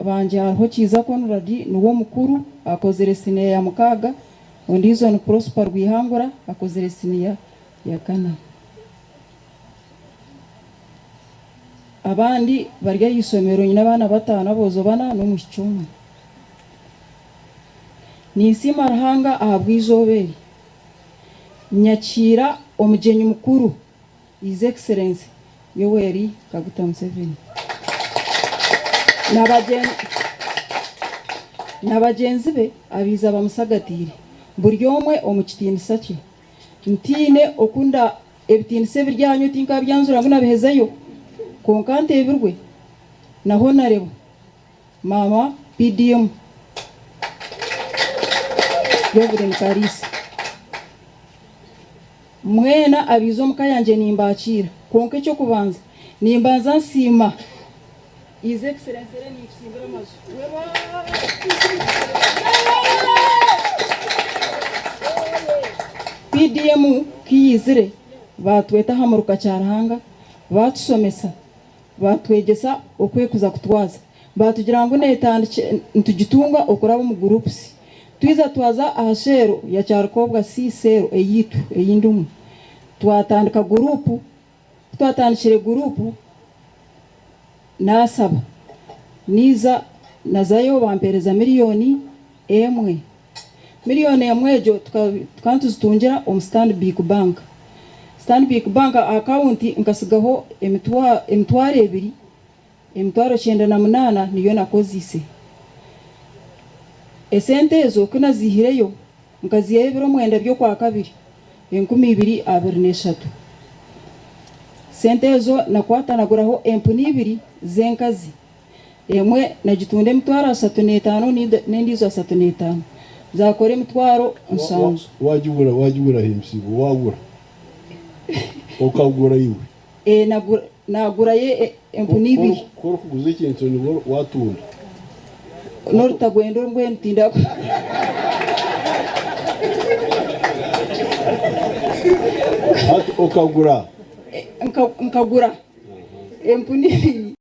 bangye hariho Kiiza Conrad niwe omukuru akozire siniya ya mukaaga, ondiijo ni Prosper Rwihangura akozire siniya ya kana. Abandi bari aha ishomero nyine abaana bataano aboojo bana n'omwishiki omwe. Ninsiima Ruhanga ahabw'eizooba eri. Nyakiira omugyenyi mukuru His Excellency Yoweri Kaguta Museveni na bagyenzi be abaiza bamusagatiire buri omwe omu kitiinisa kye. Ntiine oku nda ebitiinisa ebiri aha nyowe tinkabyanjura ngu nabihezeyo kwonka nteebirwe na Honarebo Maama PDM Joveline Kariisa. Mwena abaiza omuka yangye nimbakiira, kwonka eky'okubanza nimbanza nsiima His Excellency Ellen Nitusimbira amaju. PDM ku yaizire baatweta aha muruka Kyaruhanga baatushomesa, baatwegyesa oku erikuza kutwaza. Baatugira ngu netandikye nitugitunga okuraba omu groups. Twiza twaza aha cell ya Kyarukobwa C cell eyaitu ei ndimu. Twatandika group, ku twatandikire group naasaba naiza nazayo bampereza million emwe. Million emwe egyo tukaba nituzitungira omu Stanbic Bank. Stanbic Bank account nkasigaho emitwaro ebiri. 9800 niyo nakozeise. Esente ezo ku naziihireyo, nkaziihayo ebiro mwenda by'Okwakabiri, 2023. Sente ezo nakwata naguraho empunu ibiri z'enkazi, emwe nagitunda 35,000 n'endiijo 35, zaakora 700,000. Waagigura, waagigura ahimbisibwe, waagura, okagura iwe. Naagurayo empunu ibiri. Ku orikuguza ekintu nibwo waatunda. N'orutagwenda mbwenu tindagura. Hati okagura? Nkagura empunu ibiri.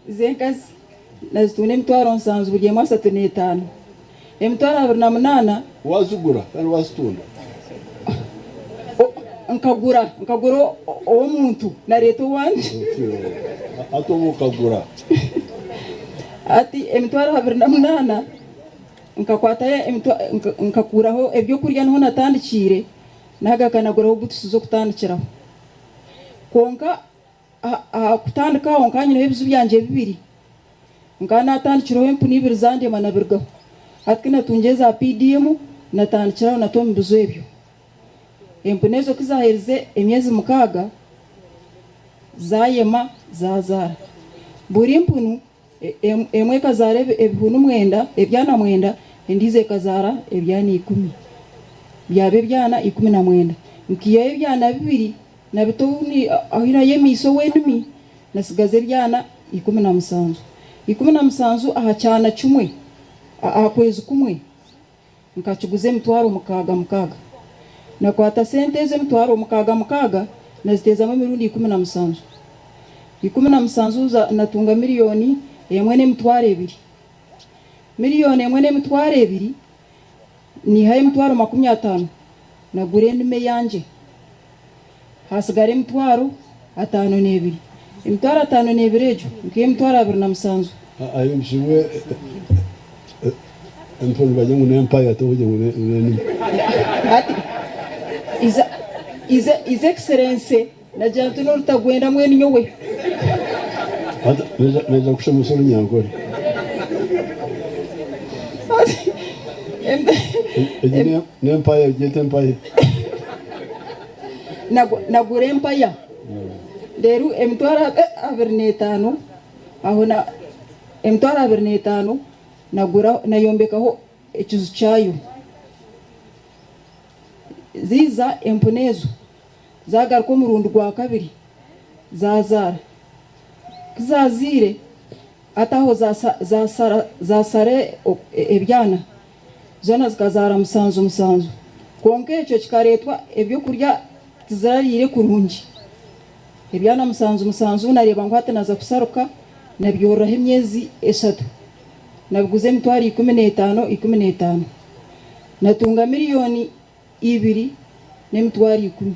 Z'enkazi nazitunda 700,000 buri emwe 35. 28,000. Wazigura kandi wazitunda? Nkagura, nkagura ow'omuntu nareeta owangye. Hati obu okagura? Hati 28,000 nkakwatayo nkakuuraho ebyokurya niho natandikiire, nahagaruka naguraho butusi z'okutandikiraho. Kwonka Aha kutandika aho nkaba nyineho ebiju byangye bibiri. Nkaba natandikireho empunu ibiri zandema nabirugaho. Hati ku natungire eza PDM natandikiraho nata omu biju ebyo. Empunu ezo ku zaherize emyezi mukaaga zayema zazaara. Buri mpunu Emwe ekazaara ebihunu mwenda, ebyana mwenda, endiijo ekazaara ebyana ikumi, byaba ebyana 19. Nkaihayo ebyana bibiri nabita ahu nayemiise ow'enimi, natsigaza ebyana 17. 17 aha kyana kimwe, aha kwezi kumwe. Nkakiguza 60,000 mukaaga. Nakwata sente ezo 60,000 mukaaga naziteezamu emirundi 17. 17 natunga 1,200,000. 1,200,000 naihayo 50,000 nagura enimi eyangye. Hasigara 52,000. 52,000 egyo nkaiha 27,000. Ahimbisibwe empunu bagire ngu n'empaya tibagire ngu n'enimi. Hati His Excellency nagira nti n'orutagwenda mbwenu nyowe. Hati naija kushomesa orunyankore. Egi n'empaya gyete empaya. Nagura empaya reero 25,000 aho na 25,000 nagura nayombekaho ekiju kyayo. Ziiza empunu ezo zaagaruka omurundi gwa kabiri zaazaara. Ku zaazaire hati aho zaasara ebyana zoona zikazaara musanju musanju. Kwonka ekyo kikareetwa ebyokurya tizirariire kurungi. Ebyana musanju musanju nareeba ngu hati naza kusaruka nabyoreraho emyezi eshatu. Nabiguza emitwaro 15 15. Natunga 2,100,000.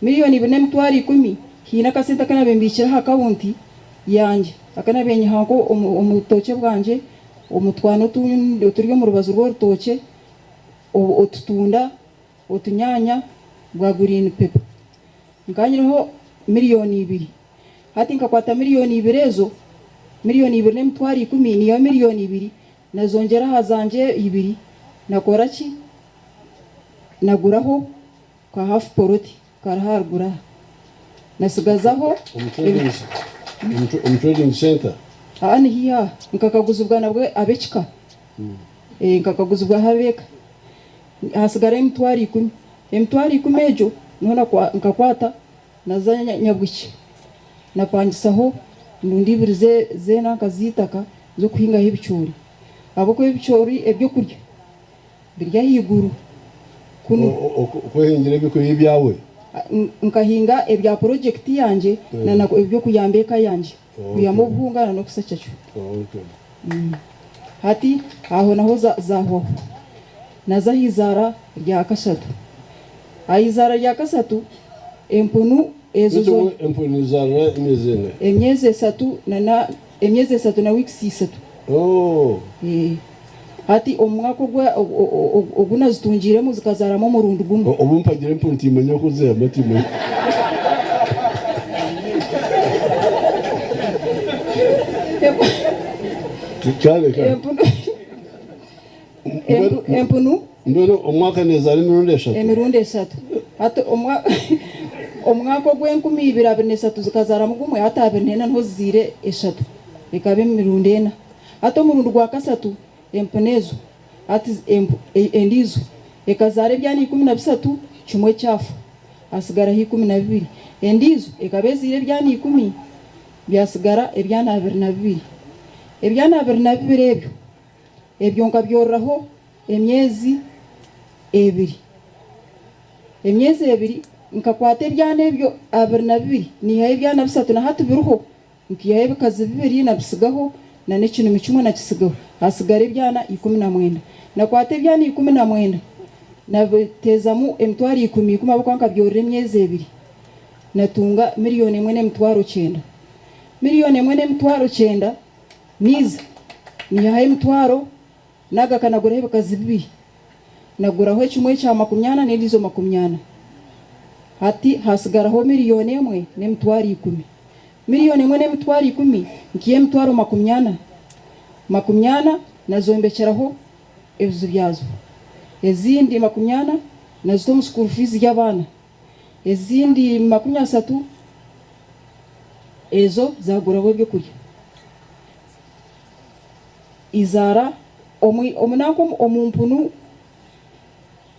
2,100,000 haine akasente aku nabiire mbiikire aha akawunti yangye aku nabiire nyiha omu butookye bwangye, omu twana oturi omu rubaju rw'orutookye, otutunda, otunyaanya bwa green pepper. Nkaba nyineho 2,000,000. Hati nkakwata 2,000,000 ezo, 2,100,000 niihaho 2,000,000 nazongyera aha zangye ibiri nakora ki? Naguraho ka hafu poloti kari aharuguru aha. Nasigazaho Omu trading center? Aha ni haihi aha. Nkakaguzibwa nabwo ab'ekika. Nkakaguzibwaho ab'eka. Hasigaraho 10,000. 10,000 egyo niho nkakwata naza Nyabwikye. Napangisaho endundi ibiri z'enanka z'eitaka z'okuhingaho ebicoori. Ahabw'okuba ebicoori ebyokurya biri ahaiguru kunu. Okwehingira ebyokurya ebyawe? Nkahinga ebya porojekiti yangye na eby'okuyamba eka yangye. Kwihamu obuhunga na n'okusa cacwe. Hati aho naho zahwaho. Naza aha izaara rya kashatu. Aha izaara rya kashatu empunu ezo Beitu empunu nizaarira emyezi engahi? Emyezi esatu na emyezi esatu na wiikisi isatu. Hati omu mwaka ogu nazitungiiremu zikazaaramu omurundi gumwe. Obu mpagira empunu timanya oku zihama timanya. Kare kare. Empunu. Mbwenu omwaka nezaara emirundi eshatu? Emirundi eshatu. Hati omwaka ogw'enkumi ibiri abiri n'eshatu zikazaaramu gumwe, hati abiri n'ena niho zizaire eshatu. Ekaba emirundi ena. Hati omurundi gwa kashatu empunu ezo, hati endiijo ekazaara ebyana 13, kimwe kyafa, hasigaraho 12. Endiijo ekaba ezaire ebyana 10, byasigara ebyana 22. Ebyana 22 ebyo, ebyo nkabyoreraho emyezi ebiri. Emyezi ebiri nkakwata ebyana ebyo 22, niihayo ebyana bisatu na hati biriho, nkiihayo ebikazi bibiri nabisigaho na n'ekinumi kimwe nakisigaho, hasigara ebyana 19. Nakwata ebyana 19 nabiteezamu emitwaro ikumi ikumi ahabw'okuba nkabyorera emyezi ebiri, natunga 1,900,000. 1,900,000 niiza niihaho emitwaro nagaka naguraho ebikazi bibiri. Naguraho ekimwe ekya 40 n'endiijo 40. Hati hasigaraho 1,110,000. 1,110,000 nkiiha emitwaro 40. 40 nazombekyeraho ebiju byazo. Ezindi 40 nazita omu school fees y'abaana. Ezindi 30 ezo zaguraho ebyokurya. Izaara omu nanka omu mpunu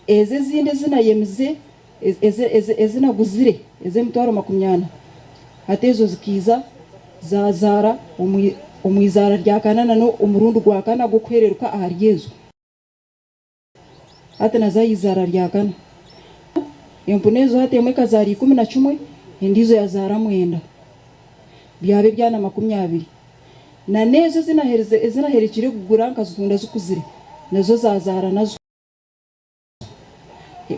ezo ezindi ezinayemize ezinaguzire ez'emitwaro 40 hati ezo zikiiza zazaara omu izaara rya kana na n'omurundi gwa kana gw'okuhereruka ahari ezo. Hati naza aha izaara rya kana. Empunu ezo hati emwe ekazaara 11 endiijo yazaara 9. Byaba ebyana 20. Na n'ezo ezinaherekire kugura nkazitunda zikuzire nazo zazaara nazo.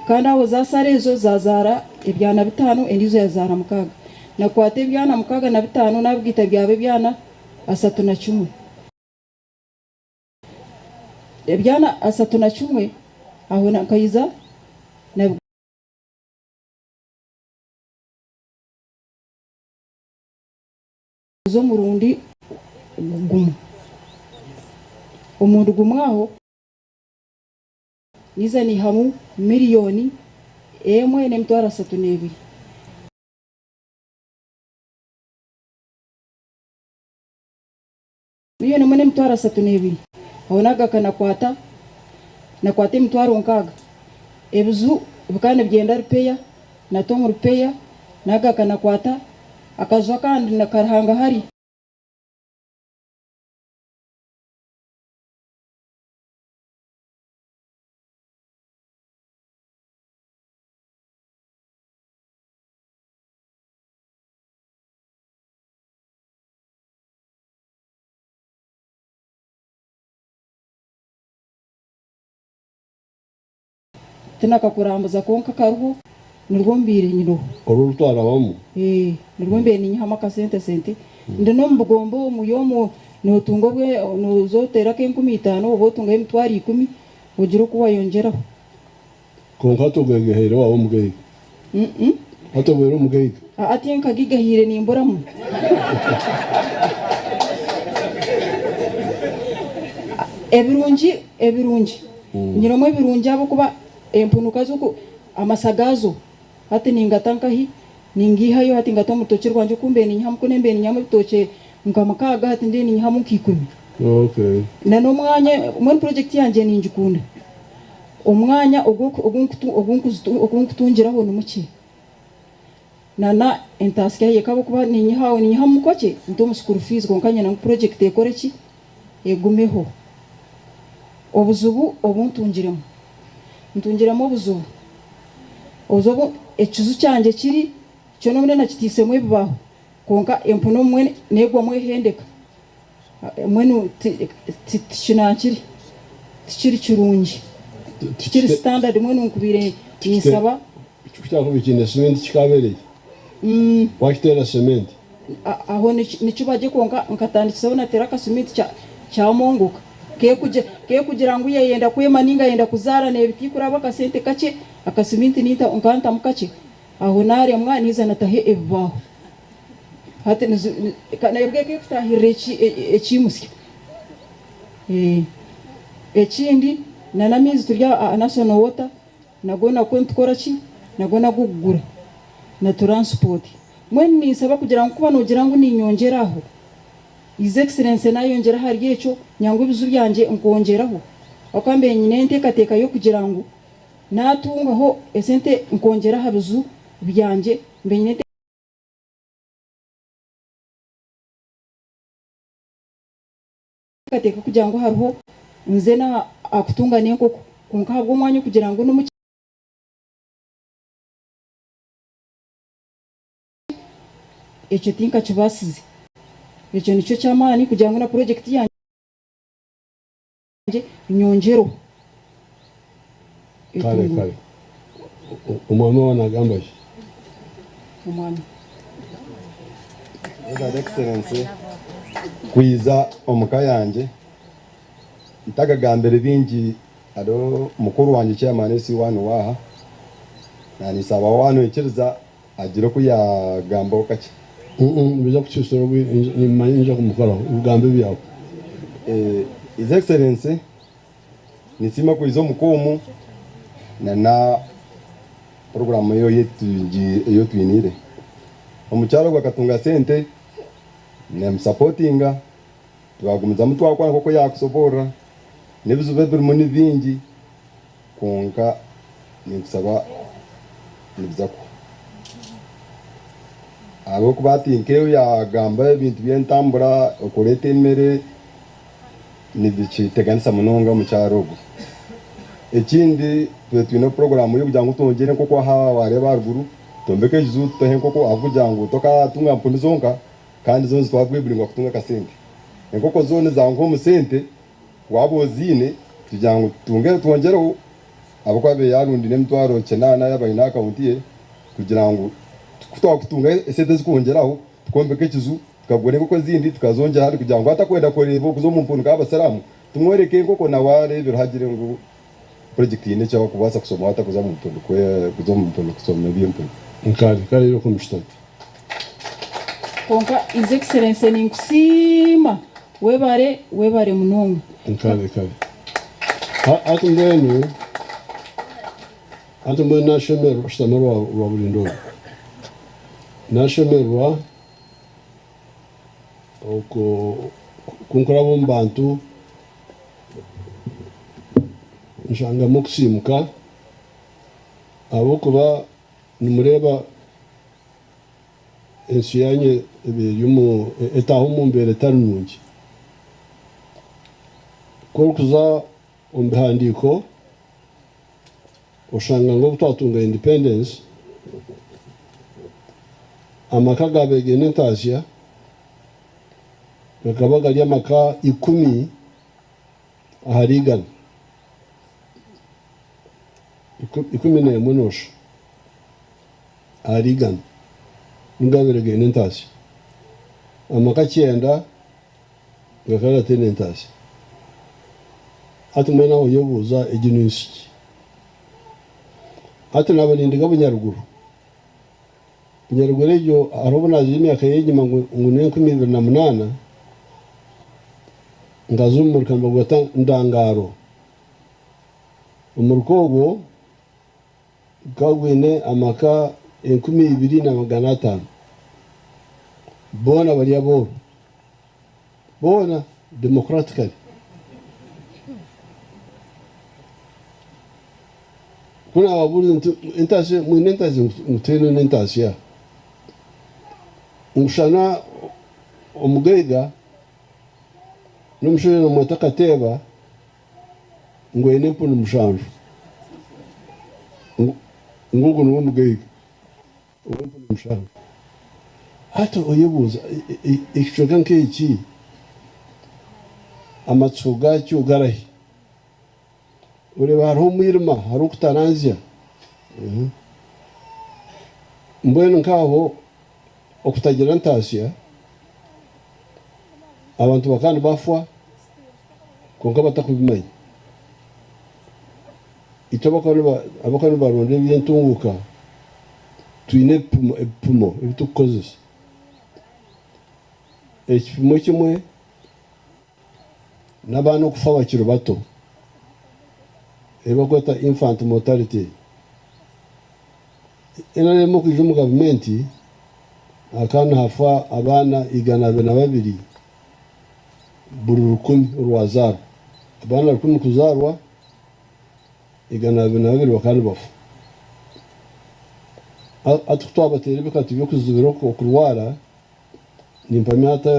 Kandi aho zasara ezo zazaara ebyana 5 endiijo yazaara 6. Nakwata ebyana 6 na 5 nabigaita byaba ebyana 31. Ebyana 31 aho nkaija nabiguza omurundi gumwe. Omurundi gumwe aho niiza niihamu 1,302,000. 1,302,000. Aho nagaruka nakwata emitwaro 60. Ebiju bikaba nibyenda rupeya, nata omu rupeya, nagaruka nakwata akaju akandi karihanga hari. Tinakakurambuza kwonka kariho nirwo mbaire nyineho. Oru orutwarabamu? Ee, nirwo mbaire ninyihamu akasente sente. Ndi n'omu bugombe omu omu nootunga obwe nooza oteera ak'enkumi itaano oba otungayo emitwaro ikumi ogire oku wayongyeraho. Kwonka hati ogegeheire waaba omugaiga? Hati obaire omugaiga? Hati nkagigahiire nimburamu. Ebirungi ebirungi nyinemu ebirungi ahabw'okuba empunuka z'oku amasa gaazo hati ningata nkahi ningaihayo hati ngata omu rutookye rwangye oku mbaire ninyihamu ku mbaire ninyihamu ebitookye nka mukaaga hati ndiyo ninyihamu nka ikumi. Na n'omwanya mbwenu purojekiti yangye ningikunda. Omwanya ogu nkutungiraho ni mukye. Na na entaasya ye ahabw'okuba ninyihaho ninyihamu kakye nta omu school fees kwonka nyenda ngu purojekiti ekore ki? Egumeho. Obuzibu obu ntungiremu, ntungiremu obuzibu, obuzibu obu ekiju kyangye kiri kyona obumwe nakitiisemu ebibaho kwonka empunu obumwe negwamu ehendeka. Mbwenu tikinankiri, tikiri kirungi, tikiri standard mbwenu nkubaire ninsaba. Ku kyakubaire kiine cement kikabaire ki? Wakiteera cement? Aho nikiba gye kwonka nkatandikisaho nateera akasimiti kyamongoka. Kekugira ngu yayenda kwema ninga ayenda kuzaara nebitikura ahabw'akasente kakye, akasimiti nkantamu kakye aho naremwa niiza nataho ebibaho. Hati nibwo ekutahirira ekiimutsya. Ekindi na n'amaizi turi aha National Water nago nakwo nitukora ki? Nago n'ag'okugura na turansipoti. Mbwenu ninsaba kugira ngu kuba noogira ngu niinyongyera aho, His Excellency naayongyera ahari ekyo nangwa ebiju byangye nkongyeraho ahabw'okuba mbaire nyine enteekateeka y'okugira ngu naatungaho esente nkongyera aha biju byangye mbaire nyine Enteekateeka kugira ngu hariho nze n'aha kutunga n'enkoko kwonka ahabw'omwanya okugira ngu nimukye ekyo tinkakibaasize. Ekyo nikyo ky'amaani kugira ngu na purojekiti yangye nyongyereho Kare etunguuke. kare. Omwami waaba naagamba ki? Omwami. Webale Excellency kwiza omuka yangye ntagagambire bingi hariho mukuru wangye chairman SC1 waaha naninsaba wanoikiriza agire oku yagambaho kakye. Nibaija kutuhitsya obwire nimanya ninyija kumukoraho ebigambo ebyawe. His Excellency Ninsiima kwiza omuka omu na na puroguraamu ei otwiniire. Omukyara ogu akatunga sente namusapotinga twagumizamu twakora nk'oku yaakushoboorora. N'ebizibu ebirimu ni bingi kwonka ninkusaba nibiza kuhwa. Ahabw'okuba hati nk'ebi yaagamba ebintu by'entambura, okureeta emere. Nibikiteganisa munonga omukyara ogu. Ekindi tube twine puroguraamu y'okugira ngu twongyere enkoko aha wareeba aharuguru, twombeke ekiju tuteho enkoko ahabw'okugira ngu tokatunga mpunu zonka kandi zo nizitwara obwire buraingwa kutunga akasente. Enkoko zo nizanguha omu sente waaba oziine tugira ngu tutunge twongyereho ahabw'okuba abaire yarundiine emitwaro kinaana yaaba aine akawunti ye kugira ngu kutwakutunga esente ezirikwongyeraho Tukombeka ekiju, tukagura enkoko ezindi tukazongyera hare kugira ngu atakwenda kureeba okuza omu mpunu nk'abasiraamu, tumworeke enkoko nawe areebereho agire ngu purojekiti haine eki arikubaasa kushomaho atakuza omu mpunu kuza omu mpunu kushoma eby'empunu. Kare kare irooko mushutame. Kwonka His Excellency ninkusiima webare webare munonga. Kare kare. Hati mbwenu Hati mbwenu nashemererwa, shutama Rwaburinda ogu. Nashemererwa oku ku nkuraba omu bantu nshangamu okusiimuka ahabw'okuba nimureeba ensi yaanyu eba eri omu etaaha omu mbeera etari nungi. Ku orikuza omu bihandiiko Oshanga ngu obu twatunga independence, amaka agaabaire gaine entaasya gakaba gari amaka ikumi ahari igana. 11 noosha ahari igana nigo gaabaire gaine entaasya. Amaka kyenda gakaba gataine entaasya. Hati mbwenu aho oyebuuza egi ni nsi ki? Hati naaba nindiga Bunyaruguru. Bunyaruguru egyo hariho obu naagiire emyaka y'enyima ngu n'enkumi ibiri na munaana, nkaza omu muruka nibagweta Ndangaro. Omuruka ogwo gukaba gwine amaka 2500. Boona bari abooro. Boona democratically. Ku naababuurize nti entaasya mwine entaasya ngu twine n'entaasya ngu shana omugaiga n'omushaija nomweta Kateeba ngu aine empunu mushanju ngu ogwo niwe mugaiga. Ow'empunu mushanju. Hati oyebuuza, ekicweka nk'eki amatsiko gaakyo garahi? Oreeba hariho omwirima, hariho okutaranzya. Mbwenu nk'aho okutagira ntaasya, abantu bakaba nibafa kwonka batakubimanya. Itwe abakuba nibaronda eby'entunguka twine ebipimo ebi turikukozesa. Ekipimo ekimwe n'abaana okufa bakiri bato ebi barikweta infant mortality. NRM okwija omu gavumenti hakaba nihafa abaana 122 buri rukumi orwazaarwa. Abaana 1,000 kuzaarwa, 122 bakaba nibafa. Hati ku twabateera ebikatu by'okuzibira okurwara, nimpamya hati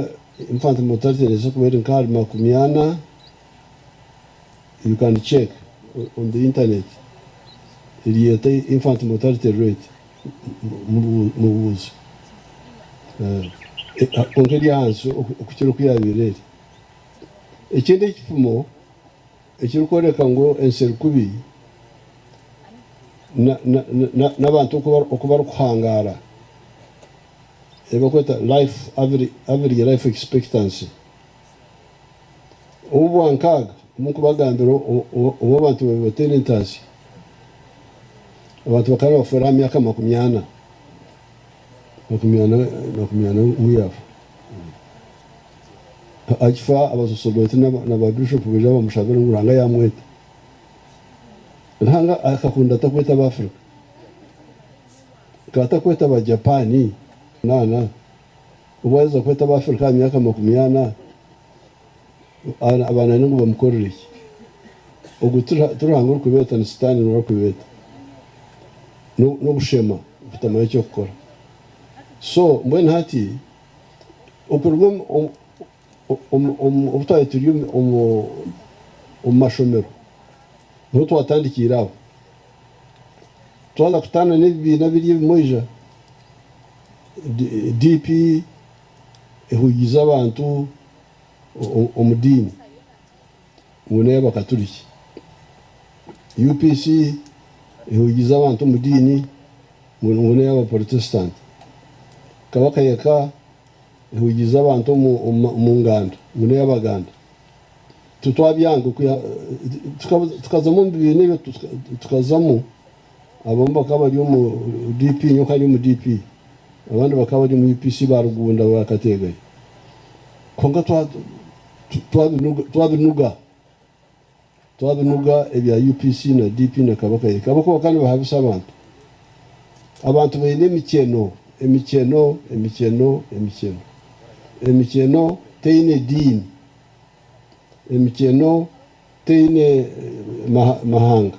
infant mortality neeza kuba eri nk'ahari 40, you can check on the internet, eryeta infant mortality rate mubuuze. Kwonka eri ahansi okukira oku yaabaire eri. Ekindi ekipimo Ekirikworeka ngu ensi eri kubi n'abantu oku barikuhangaara, ebi barikweta life average life expectancy. Obu bwankaaga obu nkubagambira obu abantu baabaire bataine entaasya, abantu bakaba nibafeera aha myaka 40, 40 ngu yaafa. Akifa abasosordooti na baabishopu baija bamushabira ngu Ruhanga yaamweta. Ruhanga akakunda ata kweta Abaafrika? Akaba atakweta aba Japan naana? Obu aheza kweta Abaafrika aha myaka 40, abaana ngu bamukorere ki? Ogu ti Ruhanga orikubeeta ni Sitaane niwe arikubeeta. N'obushema kutamanya eky'okukora. So mbwenu hati Okuruga obu twaba turi omu mashomero niho twatandikiire aho. Twaza kutaana n'ebibiina biri ebimweija, DP ehugize abantu omu diini ngu n'ey'abakaturiki, UPC ehugize abantu omu diini ngu n'ey'abaporotesitanti. Kabaka yeka ehugize abantu omu nganda ngu n'ey'Abaganda. Titwabyanga tukazamu omu bibiina ebyo tukazamu, abamwe bakaba bari omu DP nyowe nkaba ndi omu DP, abandi bakaba bari omu UPC ba Rugunda ba Kategayo. Kwonka twabinuga. Twabinuga ebya UPC na DP na Kabaka yeka ahabw'okuba bakaba nibahabisa abantu. Abantu baine emikyeno, emikyeno, emikyeno, emikyeno. Emikyeno teine diini. Emikyeno teine mahanga,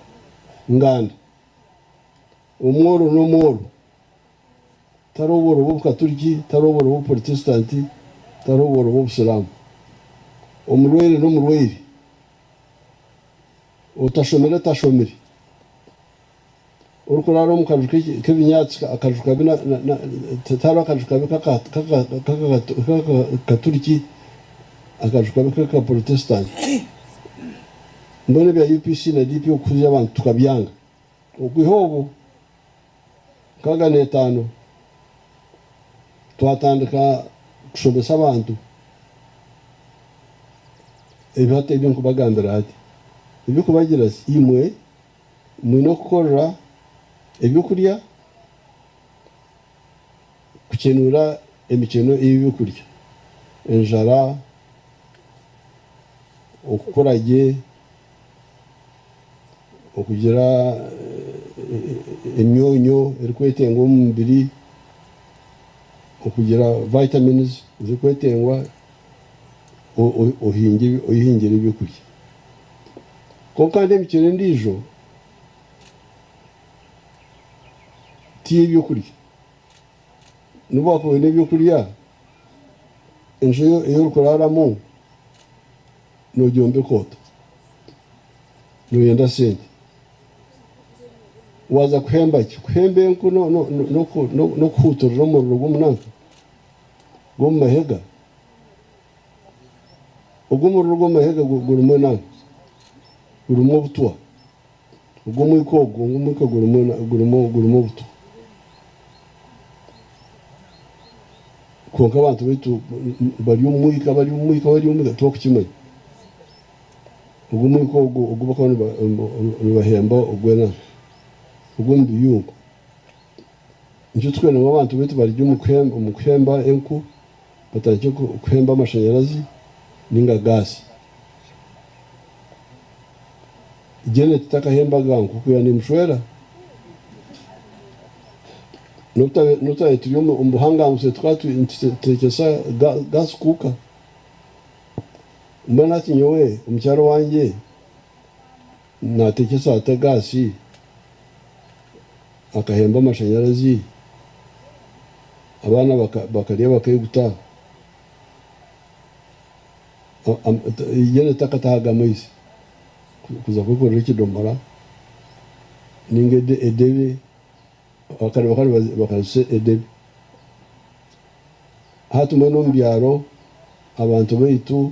nganda. Omworo n'omworo. Tariho obworo bw'obukaturiki, tariho obworo bw'obuporotesitanti, tariho obworo bw'obusiraamu. Omurwaire n'omurwaire. Otashomire tashomire. Orikuraara omu kaju k'ebinyaatsi, akaju kabi tihariho akaju kabi k'akakaturiki, akaju kabi k'akaporotesitanti. Mbwenu ebya UPC na DP okuhuzya abantu tukabyanga. Okwiha obwo 65 twatandika kushomesa abantu ebi hati ebi nkubagambira hati ebikubagira imwe mwine okukorera ebyokurya kuchenura emicheno ey'ebyokurya enjara okukura gye okugira emyonyo erikwetengwa omu mubiri okugira vitamins zirikwetengwa oyehingire ebyokurya kwonka kandi emicheno endiijo ti y'ebyokurya nobu wakuba oine ebyokurya enju ei orikuraramu nogyombeka ota noyenda sente waaza kuhemba ki kuhemba enku n'okuhuuturira omuriro gw'omunanka gw'omu mahega ogwo omuriro gw'omu mahega gurimu enanka gurimu obutwa ogw'omwika ogwo omwika gurimu obutwa kwonka abantu baitu bari omu mwika bari omu mwika bari omu mwika tibakukimanya ogwo omwika ogwo ogu bakaba nibahemba ogw'enanka ogw'omu biyungu nikyo turikwenda ngu abantu baitu barugye omu kuhemba enku batandike kuhemba amashanyarazi ninga gaasi. Janet takahembaga nku kuya nimushwera n'obu twabaire turi omu buhanganguse tukaba nitutekyesa gas cooker. Mbwenu hati nyowe omukyara owangye natekyesa ata gaasi akahemba amashanyarazi abaana bakarya bakaiguta Janet takatahaga amaizi kuza kwekorera ekidomora ninga edebe bakaba nibakozesa edebe. Hati mbwenu omu byaro abantu baitu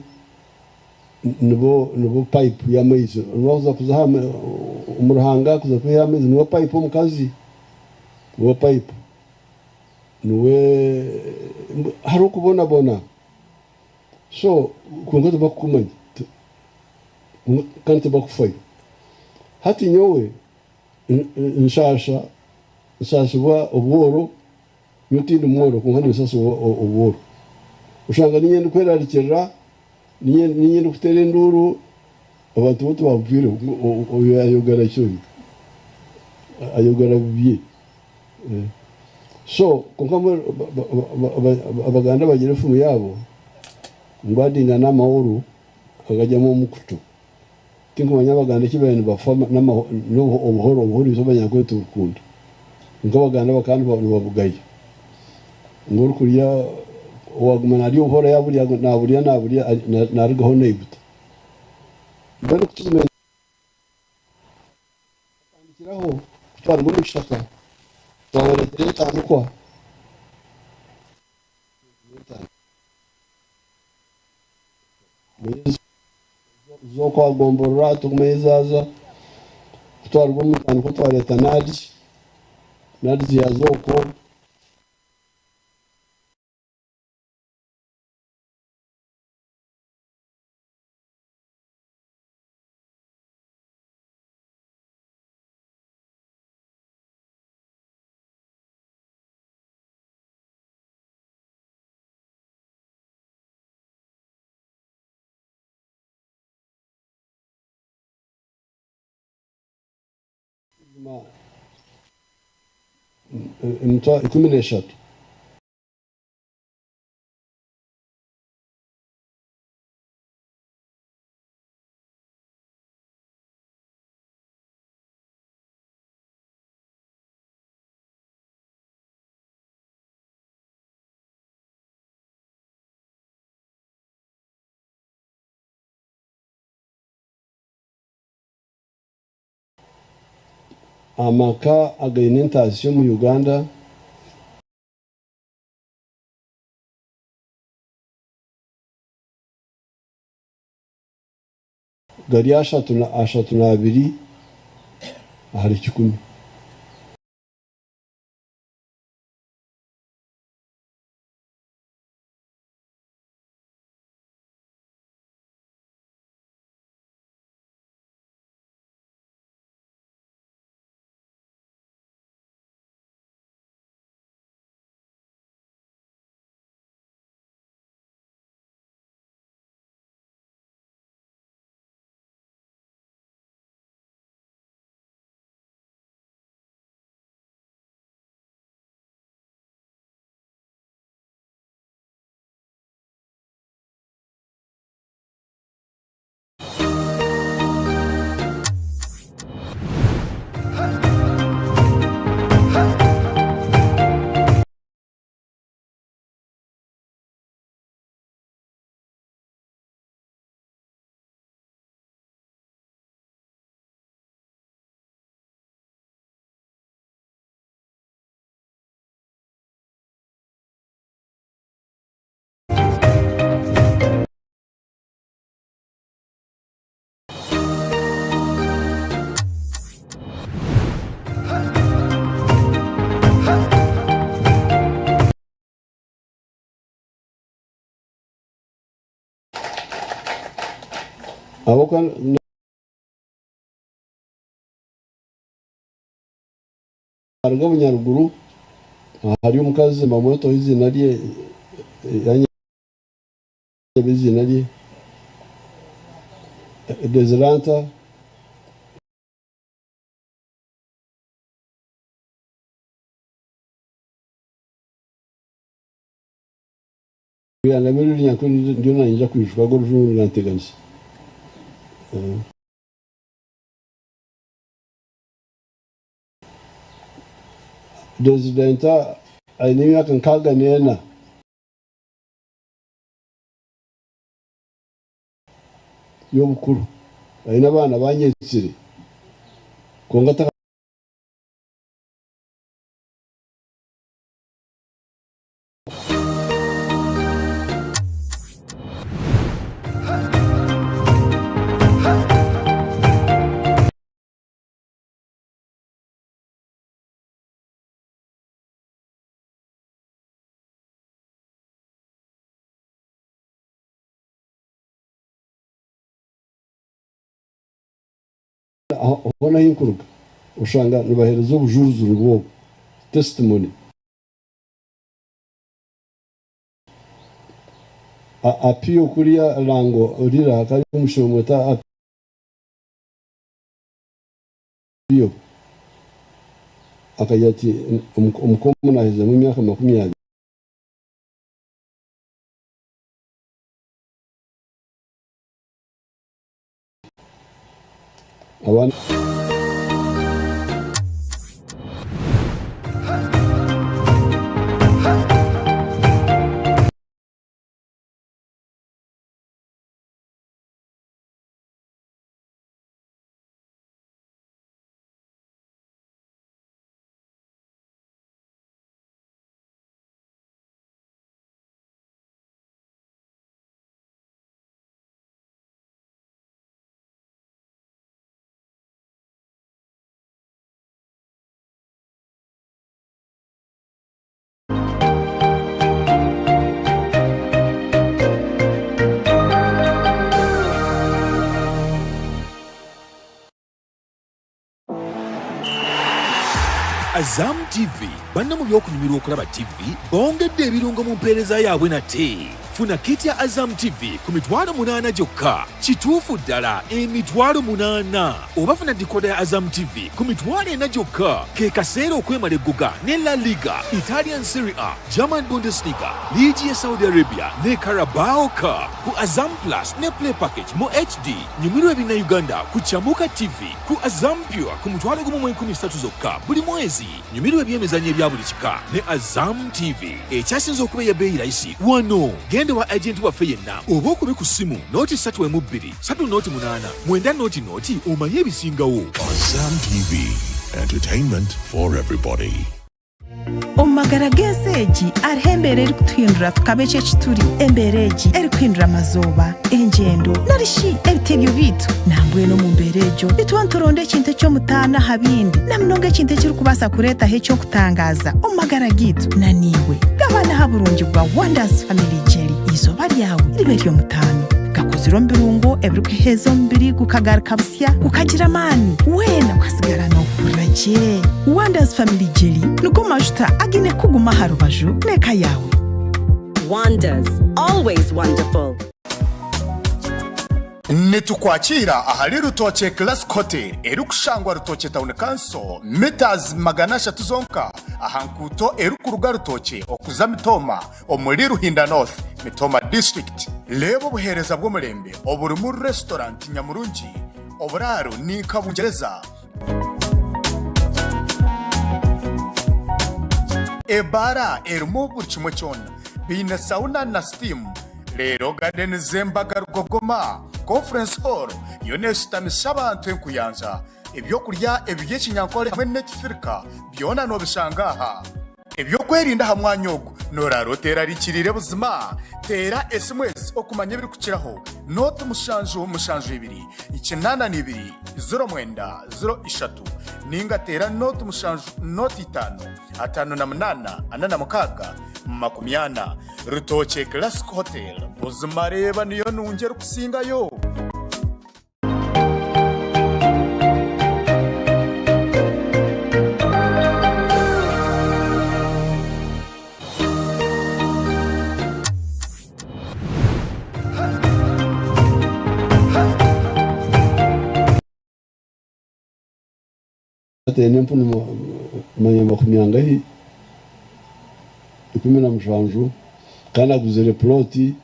nibo pipe y'amaizi noza kuza omu ruhanga kuza kwihayo amaizi niwe pipe omukazi niwe pipe niwe hariho okubonabona so kwonka tibakukumanya kandi tibakufayo. Hati nyowe nshasha nsaasibwa obworo nyowe tindi mworo kwonka ninsaasibwa obworo. Oshanga niinye ndikwerarikirira niinye ndikuteera enduuru abantu bo tibabufwireho oyo ayogera ki oyo ayogera bibye. So kwonka mbwenu Abaganda bagira efumu yaabo ngu adingana amahoro agagyamu omukutu. Tinkumanya Abaganda eki baabaire nibafa obuhoro, obuhoro itwe Abanyankore tubukunda kwonka Abaganda bakaba nibabugaya ngu orikurya owaguma naarya obuhoro yaaburya naaburya naaburya naarugaho naiguta. Mbwenu ku tugumire Twatandikiraho kutwarwa omu kishaka twabareetera entandikwa. Z'okwagomborora tugume zaaza kutwarwa omu ntandikwa twareeta NAADS, NAADS yaaza okwo. 13. Amaka againe entaasyo omu Uganda. Gari 32 ahari 100. Ahabw'okuba naruga Bunyaruguru, hariyo omukazi mbamwetaho eiziina rye, yanyeba eiziina rye, Desiranta. Kuyangambira oruri nyankole ndiyo nanyija kwijuka ago orujungu niranteganisa. President aine emyaka 64. Y'obukuru. Aine abaana banyetsire kwonka ataka. Hoona ahi nkuruga oshanga nibaheereza obujurizi nibwo obu, testimony. Apio kuriya Lango Lira hakaba hariyo omushuma bamweta Apio akagira ati omuka omu naahezemu emyaka 20. Abaana. Azam TV banna mu by'okunyumirwa okulaba TV bongedde ebirungo mu mpeereza yaabwe nate. Funa kit ya Azam TV ku 800 gyokka. Kituufu ddala 800,000. Oba funa decoder ya Azam TV ku 40,000 gyokka. Ke kaseera okwemala eggoga ne La Liga, Italian Serie A, German Bundesliga, liigi ya Saudi Arabia ne Carabao Cup ku Azam Plus ne Play Package mu HD. Nyumirwa Ebinnayuganda ku Chamuka TV ku Azam Pure ku 10,030 zokka buli mwezi. Nyumirwa eby'emizannyo ebya buli kika ne Azam TV ekyasinze okuba eya bbeeyi layisi wano. Genda wa agenti waffe yenna oba okube ku ssimu nooti ssatu emu bbiri ssatu nooti munaana mwenda nooti nooti omanye ebisingawo. Azam TV, entertainment for everybody. Omu magara g'ensi egi hariho embeera erikutuhindura tukaba eki eki turi. Embeera egi erikuhindura amazooba, engyendo, nari shi ebitebyo byaitu. Nambwenu omu mbeera egyo nituba nituronda ekintu eky'omutaano aha bindi, na munonga ekintu ekirikubaasa kureetaho eky'okutangaaza omu magara gaitu. Na naiwe gabana aha burungi bwa Wonders Family Jelly. Eizooba ryawe ribe ery'omutaano. Gakozirwe omu birungo ebirikuheeza omubiri gukagaruka busya, gukagira amaani, weena okasigara noohurira gye. Wonders Family Jelly nigo majuta againe kukuguma aha rubaju n'eka yaawe. Wonders, always wonderful. Nitukwakiira ahari Rutookye Classic Hotel erikushangwa Rutookye Town Council, metres 300 zonka aha nkuuto erikuruga Rutookye okuza Mitooma omuri Ruhinda North, Mitooma District. Reeba obuheereza bw'omurembe oburimu restaurant nyamurungi, oburaaro ni nka Bungyereza, Ebaara erimu buri kimwe kyona. Baine sauna na steam. Reero garden z'embaga rugogoma, conference hall yo neshutamisa abantu enkuyanja. Ebyokurya eby'ekinyankore hamwe n'ekifirika byona nobishanga aha. Eby'okwerinda aha mwanya ogu nooraara oteerarikiriire buzima? Teera esimu ezi okumanya ebirikukiraho, nooti mushanju mushanju ibiri, 82 09 03 nainga teera nooti mushanju nooti itaano, 58 46 40. Rutookye Classic Hotel, buzima reeba niyo nungi erikusingayo! Hati aine empunu manya makumi angahi? 17 kandi aguzire puloti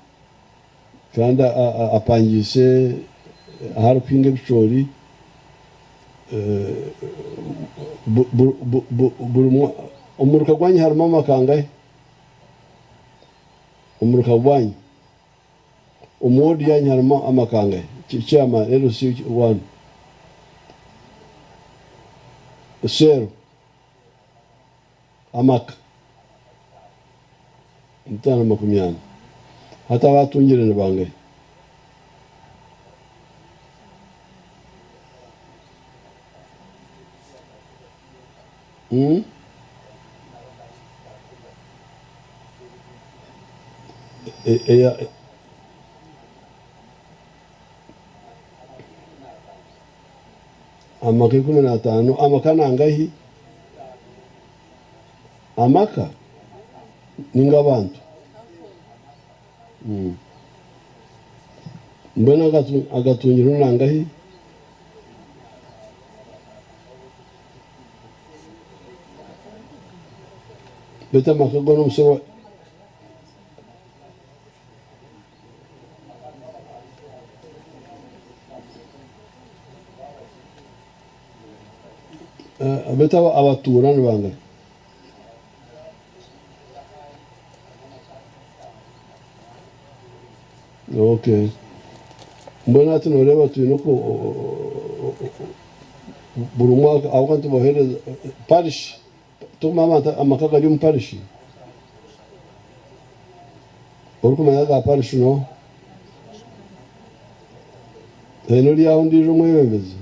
kandi apangiise ahu arikuhinga ebicoori Omuruka gwanyu harimu amaka angahi? Omuruka gwanyu, omu ward yanyu harimu amaka angahi? Chairman, LC one. Cell, amaka 540. Hati abatungire ni bangahi? Hmm? E- eya- Amaka 15, amaka nangahi? Amaka ninga abantu? Mm. Mbwenu agatungirwe nangahi? Beitu amaka goona omusoro wa. Beitu abatuura ni bangahi? Okay. Mbwenu hati noreeba twine oku buri mwaka ahabw'okuba nitubaheereza parish tokumanya abantu amaka agari omu parish? Orikumanya aga parish n'oha? Haine ori aho ondiijo omwebembezi?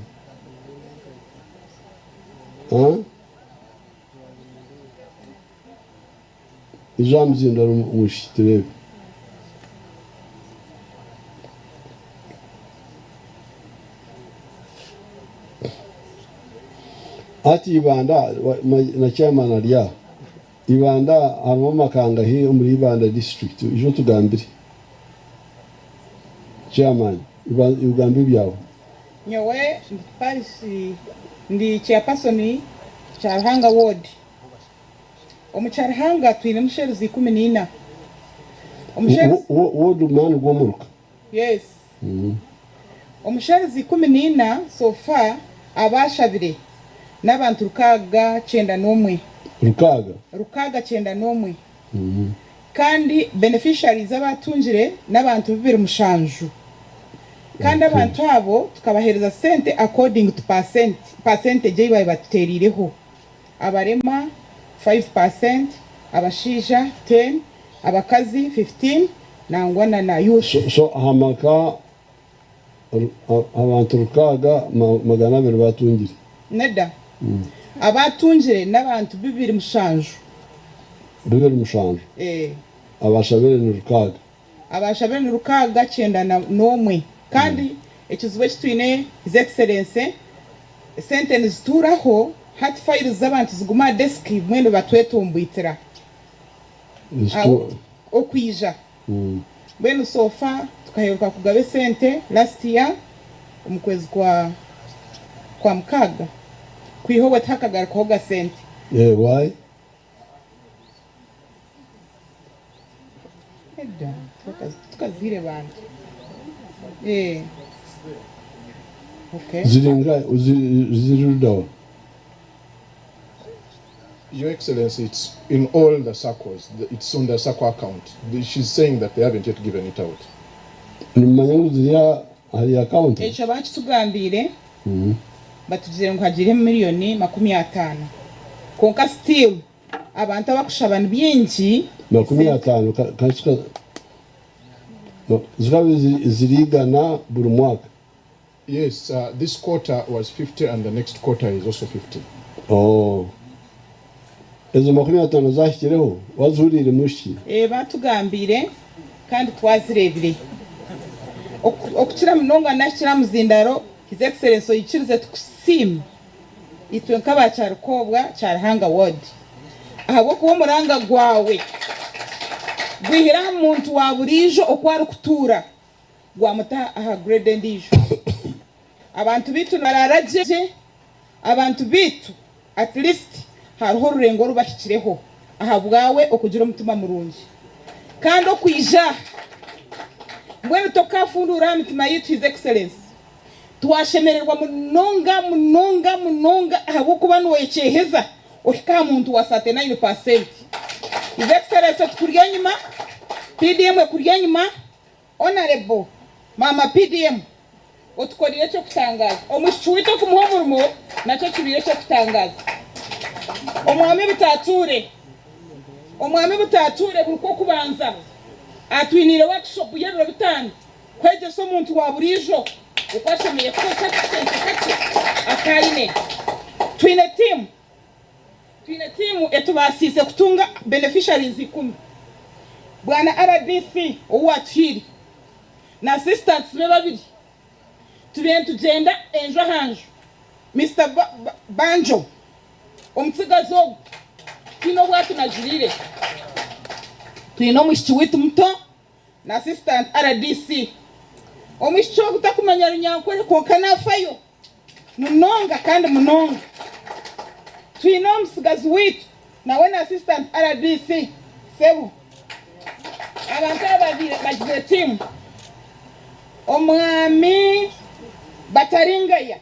Ija aha muzindaro omwishiki tureebe. Hati Ibanda na chairman ari aha. Ibanda harimu amaka angahi omuri Ibanda district? Ija otugambire. Chairman, ogambe ebyawe. Nyowe ndi parish ndi chairperson Kyaruhanga ward. Omu Kyaruhanga twinemu shells 14. Omu shells. Ward mani gw'omuruka? Yes. Omu shells 14 so far abaashabire n'abantu 691. Rukaaga? 691. Kandi beneficiaries abaatungire n'abantu 27. Kandi abantu abo tukabaheereza sente according to percent, percentage ei baabaire batuteereireho. Abarema, 5%, abashaija, 10, abakazi, 15, nangwa na na youth. So so aha maka abantu 6200 batungire. Nedda. Abatungire n'abantu 27. 27. Eeh. Abashabire ni rukaaga. Abashabire ni 691. Kandi ekizibu eki twine His Excellency, esente nizituuraho, hati files z'abantu ziguma aha desk mbwenu batwetomboitira okwija. Mbwenu so far tukaheruka kugaba esente last year omu kwezi kwa kwa mukaaga kwiha obwe tihakagarukahoga sente. Why? Nedda tukazihaire bantu. Eh. Okay. Ziri nka ziri rudawa? Your Excellency, it's in all the SACCOs. It's on the SACCO account. She's saying that they haven't yet given it out. Nimumanya ngu ziri ahari akawunti? Ekyo bakitugambiire batugizire ngu hagiiremu miriyoni 50 kwonka still Abantu abakushaba ni bingi. Makumi Esente. ataano ka zikaba ziri igana buri mwaka. Yes, this quarter was 50 and the next quarter is also 50. Oh. Ezo 50 zahikireho wazihuriire mwishiki? Eeh batugambiire kandi twazireebire. Okukira munonga nahikire aha muzindaro His Excellency oikirize tukusiime. Itwe nk'aba Kyarukobwa Kyaruhanga Ward ahabw'okuba omuranga gwawe gwihire aha muntu wa buriijo oku arikutuura gwamuta aha grade endiijo. Abantu baitu nibaraara gye, abantu baitu At least hariho orurengo oru bahikireho ahabwawe okugira omutima murungi kandi okwija aha. Mbwenu tokafunduura aha mitima yaitu His Excellency. Twashemererwa munonga munonga munonga ahabw'okuba noyekyeheza ohika aha muntu wa 39%. His Excellency tukuri enyima, PDM ekuri enyima, Honourable Maama PDM otukoreire eky'okutangaaza. Omwishiki waitu okumuha omurimo nakyo kibaire eky'okutangaaza. Omwami Butatuure Omwami Butatuure buri Kwokubanza atwiniire workshop y'ebiro bitaano kwegyesa omuntu wa buriijo oku ashemereire kukozesa akasente kakye aku aine. Twine tiimu Twine tiimu etubaasiise kutunga beneficiaries ikumi. Bwana rdc ou watuhaire na assistants be babiri tubaire nitugyenda enju aha nju. Mister Banjo omutsigazi ogu twine obu atunagiriire. Twine omwishiki waitu muto na assistant rdc. Omwishiki ogu takumanya Runyankore kwonka nafayo. Munonga kandi munonga. Twine omutsigazi waitu nawe na assistant rdc sebo. Abantu aba babaire bagizire tiimu Omwami Bataringaya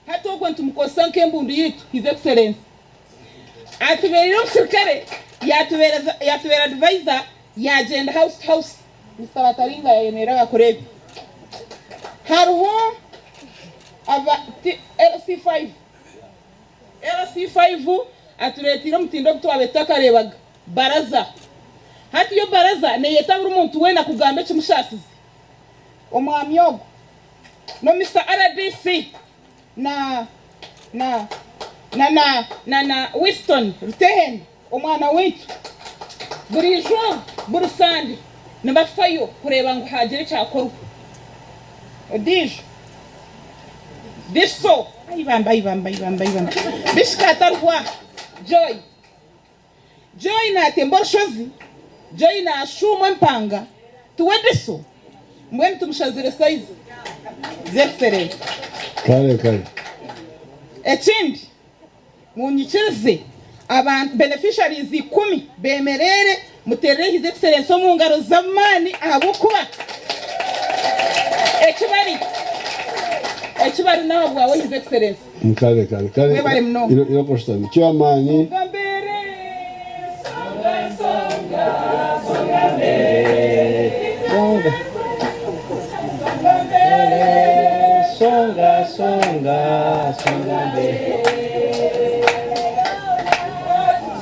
hati ogwo nitumukozesa nk'embundu yaitu His Excellency atubereire omusirikare yatubeera advisor yagyenda house to house Mister Bataringaya ayemerere abakureebe. Hariho aba LC5. LC5 atureeteire omutindo ogu twabaire tutakareebaga, baraza. Hati yo baraza neeyeta buri muntu weena kugamba ekimushaasize. Omwami ogu no Mister rdc na na na na na na Winston Rutehene omwana waitu. Buriijo buri Sande nibafayo kureeba ngu haagira ekyakorwa. Odiijo Biso ai bambi ai bambi ai bambi ai bambi Biso kaataruhwa Joy Joy naatemba orushozi Joy naashuuma empanga Tuwe Biso mbwenu tumushazire sayizi Z'excellence. Kare kare. Ekindi Munyikirize abantu, beneficiaries, ikumi bemereere muterere His Excellency omu ngaro z'amaani ahabw'okuba eki bari eki bari n'ahabwawe His Excellency. Kare kare kare Mwebale munonga. Iroko shutami Chairman. Songa mbere, songa songa, songa mbere, songa songa songa songa mbere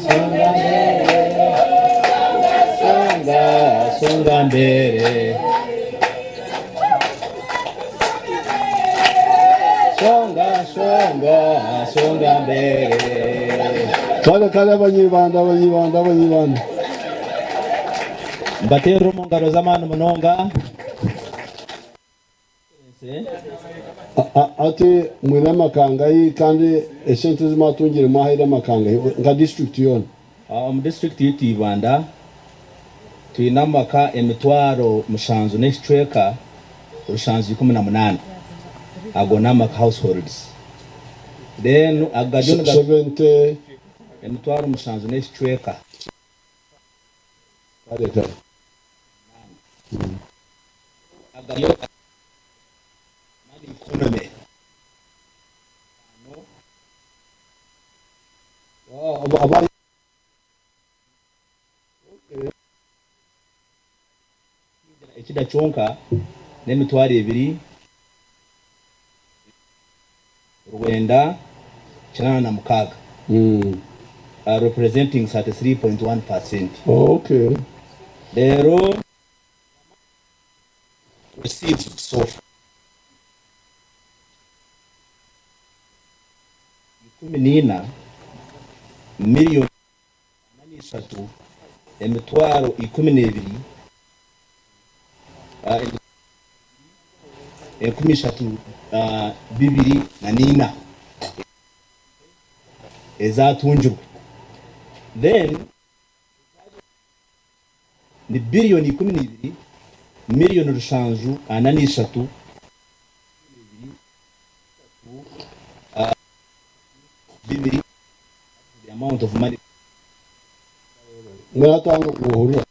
songa mbere songa songa mbere songa songa songa mbere. Kare kare abanyibanda abanyibanda abanyibanda. Mbateerere omu ngaro z'amaani munonga. Hati mwine amaka angahi kandi esente ezi mwatungire mwahaire amaka angahi nka disiturikiti yoona? Omu disiturikiti yaitu Ibanda twine amaka emitwaro mushanju n'ekicweka rushanju 18 ago n'amaka households then agariyo niga Seventy. Emitwaro mushanju n'ekicweka. Kare kare. Agariyo Money economy. Ekida kyonka n'emitwaro ebiri rwenda 86, representing 33.1%. Reero Received so far. 14 miriyoni 43 emitwaro 12 enkumi ishatu bibiri na niina ezatungirwe then Ni biriyoni 12 miriyoni rushanju ana na ishatu ibiri ishatu bibiri. The amount of money. Mbwenu hati nohurira.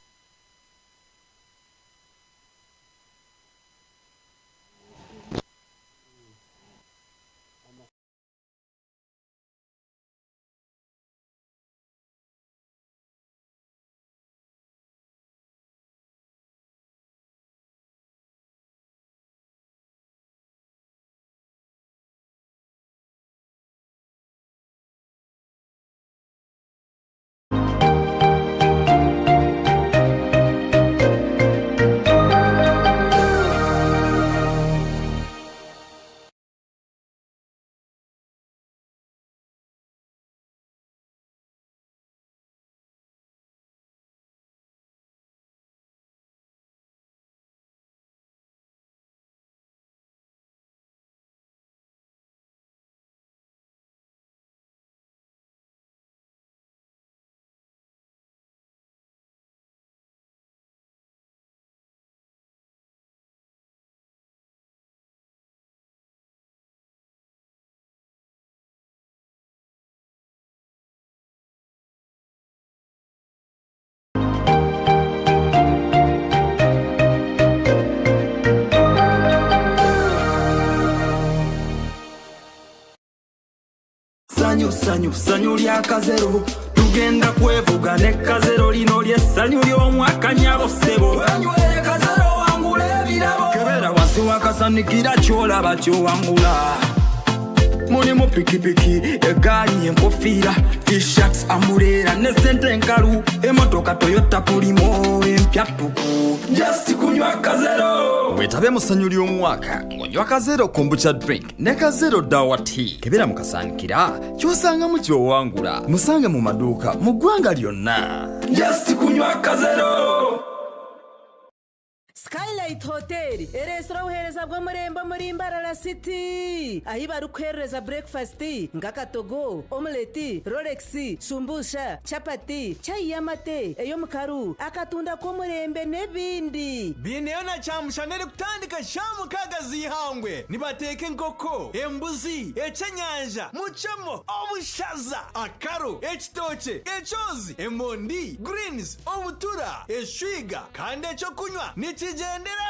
Sanyu sanyu sanyu lya kazero tugenda kwevuga ne kazero lino ly'essanyu ly'omwaka nyabo ssebo wenywere kazero wangula ebirabo kebera wansi wakasanikira kyolaba kyowangula mulimu pikipiki egaali enkofiira t-shirts amuleera ne sente enkalu emotoka toyota pulimo empya ttuku just kunywa kazero wetabe mu ssanyu ly'omwaka ng'onywa kazero kombucha drink ne kazero dawa tea kebera mu kasaanikira ky'osangamu ky'owangula musange mu maduuka mu ggwanga lyonna just kunywa kazero Skylight Hotel ereetsire obuheereza bw'omurembe omuri Mbarara City ahi barikuheerereza breakfast nk'akatogo, omelette, rolex, shumbusha, chapati, chai y'amate, ey'omukaru, akatunda k'omurembe n'ebindi. Baineyo na kyamushana erikutandika shaaha mukaaga z'eihangwe. Nibateeka enkoko, embuzi, ekyenyanja, mucemo, obushaza, akaro, ekitookye, ekyozi, emondi, greens, obutura, eshwiga kandi ekyokunywa nikigyenderaho.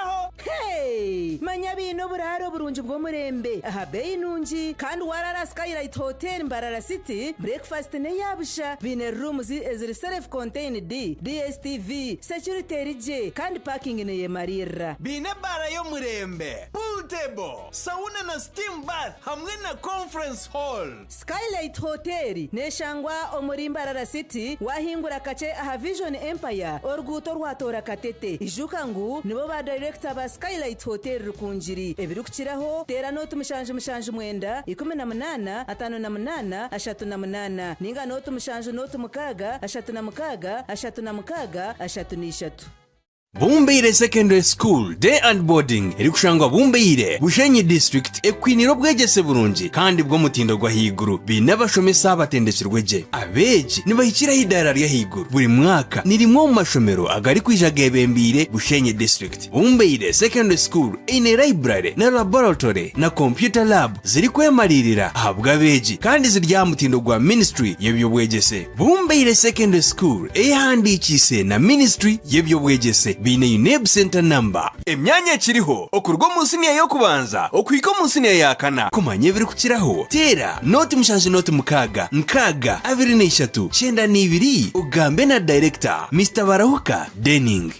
Hey! Manya baine oburaaro burungi bw'omurembe aha beeyi nungi kandi waraara Skylight Hotel Mbarara City, breakfast n'eya busha. Baine rooms eziri self contained, DSTV, security eri gye kandi parking neyemariirira. Baine ebaara y'omurembe, pool table, sauna na steam bath hamwe na conference hall. Skylight Hotel neshangwa omuri Mbarara City wahingura kakye aha Vision Empire oruguuto orwatoora Katete. Ijuka ngu nibo ba dayirekita ba Skylight Hotel Rukungiri. Ebirikukiraho teera nooti 779 18 58 38 ninga nooti 7 nooti 6 36 36 33. Bumbeire Secondary School Day and Boarding erikushangwa Bumbeire, Bushenyi District ekwiniire obwegyese burungi kandi bw'omutindo gw'ahaiguru. Baine abashomesa abatendekirwe gye. Abeegi nibahikira aha idaara ry'ahaiguru buri mwaka. Ni rimwe omu mashomero agarikwija geebembeire Bushenyi District. Bumbeire Secondary School eine library na laboratory na computer lab zirikwemariirira ahabw'abeegi kandi ziri aha mutindo gwa Ministry y'eby'obwegyese. Bumbeire Secondary School eyehandiikiise na Ministry y'eby'obwegyese baine UNEB Centre Number. Emyanya ekiriho okuruga omu siniya y'okubanza okuhika omu siniya ya kana. Kumanya ebirikukiraho, teera 0 7 0 6 6 23 92 ogambe na Director, Mister Barahuka Denning.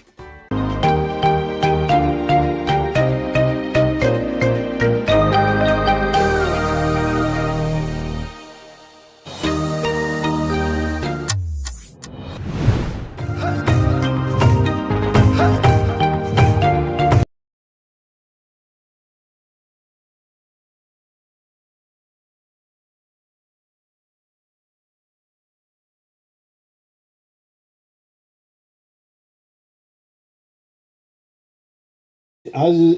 Haza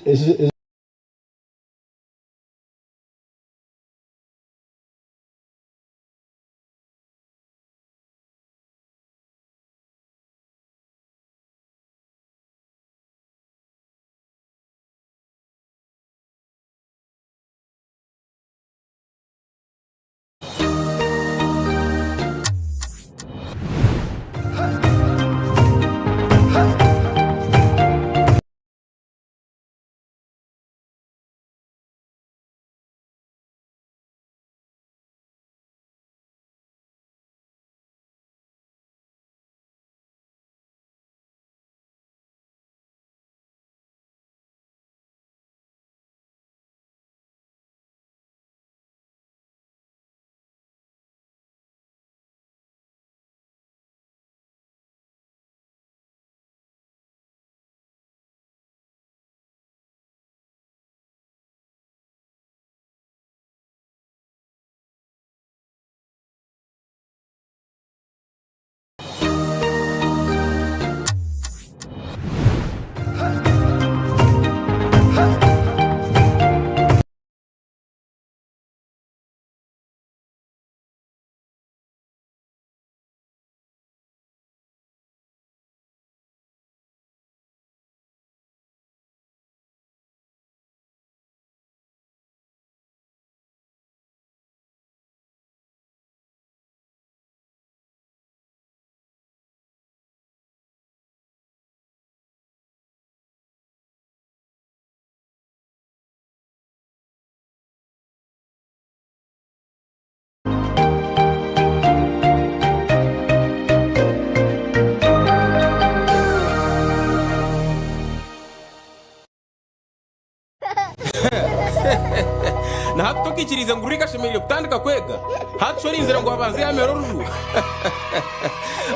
Otaikiriize ngu Rick ashemereire kutandika kwega? Hati shi orinzire ngu abanze yaamera oruju?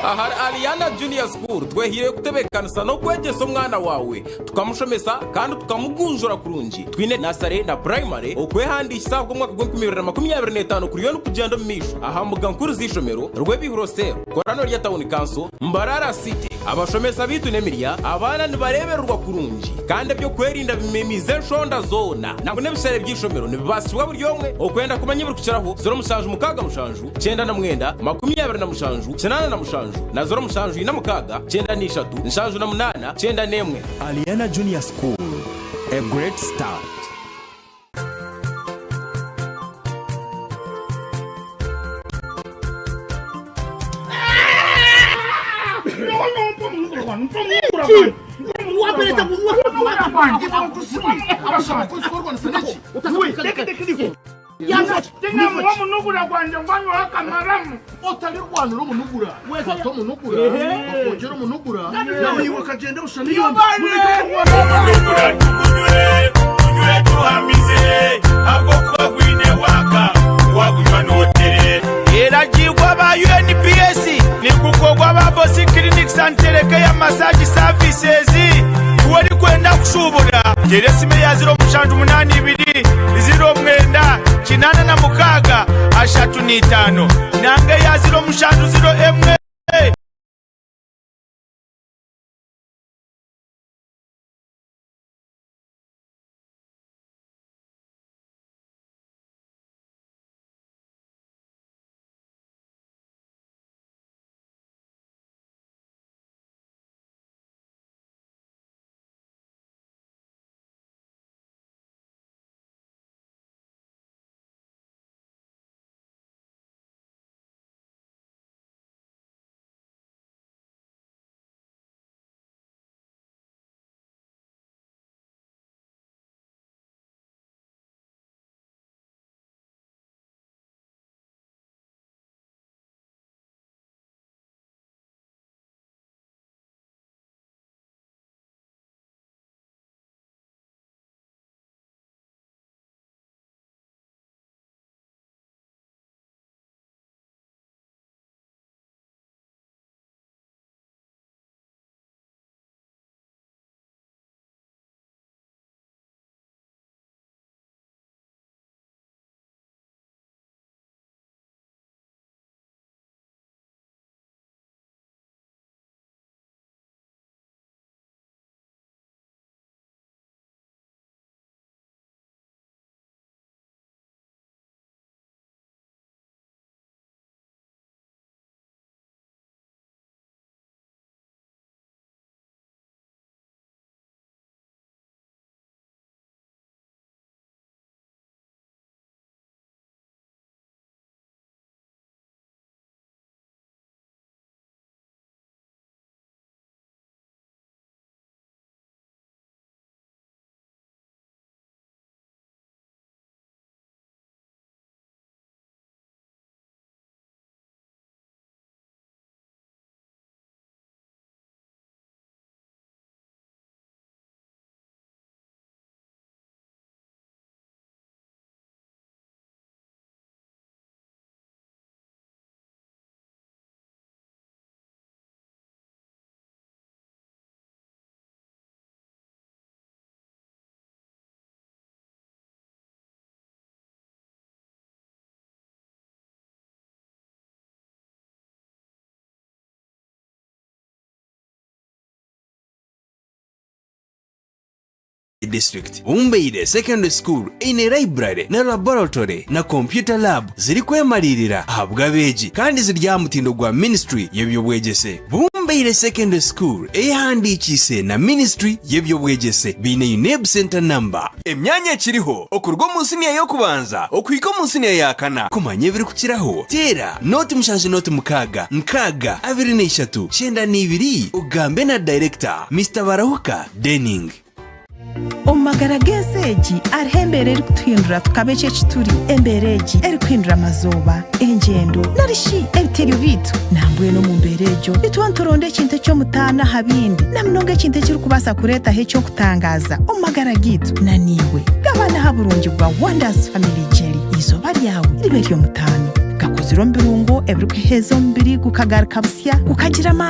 Ahari Aliana Junior School twehaireyo kutebeekanisa n'okwegyesa omwana waawe, tukamushomesa kandi tukamugunjura kurungi. Twine nasare na purayimare. Okwehandiikisa ahabw'omwaka gw'entumi ibiri na makumyabiri n'etaano kuriyo nikugyenda omu maisho aha mbuga nkuru z'eishomero, Rwebihuro Cell, Korano rya Tawuni Kanso, Mbarara City. Abashomesa baitu n'emirya, abaana nibareebererwa kurungi kandi eby'okwerinda bimemiize enshonda zoona. Nangwa n'ebishare by'eishomero nibibaasibwa buri omwe. Okwenda kumanya ebirikukiraho, 0767 99 27 87 na 0746 93 78 91. Aliana Junior School, a great start. Omunugura gwangye ngwanywaho akamaramu. Otarirwanira omunugura, kwata omunugura, bakwongyera omunugura, naiwe okagyenda obushana Omunugura tugunywe, tunywe tuhamize, ahabw'okuba gwine waaka, wagunywa nootere. Eragirwa aba UNPS nigukorwa aba Bosi Clinics and Telecare Massage Services. Iwe orikwenda kushuubura, teera esimu eya 0782 09 86 35 nanga eya 0701. District. Bumbeire Secondary School eine library na laboratory na computer lab zirikwemariirira ahabw'abeegi kandi ziri aha mutindo gwa Ministry y'eby'obwegyese. Bumbeire Secondary School eyehandiikiise na Ministry y'eby'obwegyese baine UNEB Centre Number. Emyanya ekiriho okuruga omu siniya y'okubanza okuhika omu siniya ya kana. Kumanya ebirikukiraho, teera 0 0 6 6 23 92 ogambe na Director, Mister Barahuka Denning. Omu magara g'ensi egi hariho embeera erikutuhindura tukaba eki eki turi. Embeera egi erikuhindura amazooba, engyendo, nari shi ebitebyo byaitu. Nambwenu omu mbeera egyo nituba nituronda ekintu eky'omutaano aha bindi, na munonga ekintu ekirikubaasa kureetaho eky'okutangaaza omu magara gaitu. Na naiwe gabana aha burungi bwa Wonders Family Jelly. eizooba ryawe ribe ery'omutaano. Gakozirwe omu birungo ebirikuheeza omubiri gukagaruka busya, gukagira amaani.